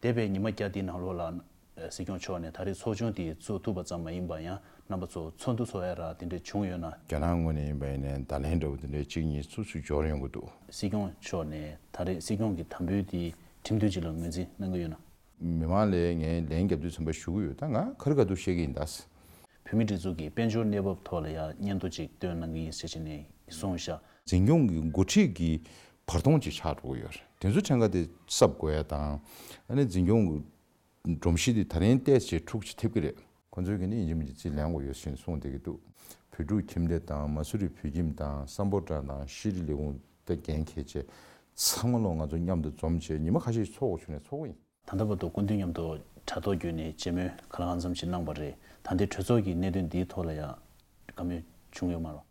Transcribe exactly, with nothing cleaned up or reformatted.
འདས་པའི་ཉི་མ་བརྒྱ་འདིའི་ནང་ལོགས་ལ་སྲིད་སྐྱོང་མཆོག་ནས་ད་རེས་ཚོགས་ཆུང་དེ་བཙུགས་ཐུབ་པ་ཙམ་མ་ཡིན་པ་ཡང་རྣམ་པ་ཚོ་ཚོགས་འདུ་ཚོགས་ཡ་ར་དེ་འདྲ་བྱུང་ཡོད་ན། རྒྱ་ནག་ངོས་ནས་ཡིན་པ་ཡིན་ནའི་བརྡ་ལན་འདྲ་བོ་དེ་འདྲའི་གཅིག་གཉིས་ཚུར་ཚུར་འབྱོར་ཡོང་གི་འདུག་སྲིད་སྐྱོང་མཆོག་ནས་ད་རེས་སྲིད་སྐྱོང་གི་དམ་འབུལ་དེ་ཁྲིམས་མཐུན་ཅིག་ལ་ངོས་འཛིན་གནང་གི་ཡོད་ན། མི་མང་ལ་ངས་ལན་རྒྱབ་དུས་ཙམ་པ་ཞུ་གི་ཡོད། ད་ང་ག་རེ་ག་འདུག་བཤད་ཀྱི་ཡིན་ད། བོད་མིའི་སྒྲིག་འཛུགས་ཀྱི་དཔལ་འབྱོར་གནས་བབ་ཐོག་ལ་ཡང་སྙན་ཐོ་ཅིག་བཏོན་གནང་གི་ཡིན་ཟེར་བྱས་ནས་གསུངས་ཤག་འཛིན་སྐྱོང་གི་འགོ་ཁྲིད་ཀྱི་བར་སྟོང་ཅིག་ཆགས་འགྲོ་གི་ཡོད་རེད། དེ་ཚོ་ཕྲན་ཁ་དེ་གསབ་དགོས་ཡ་དང་། ཨ་ནི་འཛིན་སྐྱོང་གི་སྒྲོམ་གཞི་དེ་ད་རིང་བལྟས་ཚེ་འཁྲུག་ཅིག་ཐེབས་ཀྱི་རེད། ཁོ་ཚོས་ཀྱི་ནི་ཡིན་གཅིག་མིན་གཅིག་རྩིས་ལེན་དགོས་ཡོད་ཞེས་གསུངས་བསྡད་ཀྱི་འདུག་བོད་ཕྲུག་ཁྱིམ་སྡེ་དང་མ་སུ་རི་བོད་ཁྱིམ་དང་སམ་བྷོ་ཊ་དང་ཤྲི་ལི་གུང་དེ་འགན་འཁྱེར་བྱས་ཚང་མ་ལོ་ང་ཚོ་མཉམ་དུ་འཛོམས་བྱས་ཉི་མ་ཁ་ཤས་ཤིག་ཚོགས་དགོས་བྱུང་ནས་ཚོགས་ཀྱི་ཡིན། ད་ལྟ་བར་དུ་སྐུ་མདུན་མཉམ་དུ་དྲ་ཐོག་བརྒྱུད་ནས་མཇལ་མོལ་གང་ལ་གང་འཚམ་ཞིག་གནང་བ་རེད། ད་ལྟའི་གྲོས་ཚོགས་ཀྱི་གནད་དོན་འདིའི་ཐོག་ལ་ཡང་བཀའ་མོལ་བྱུང་ཡོད་མ་རེད།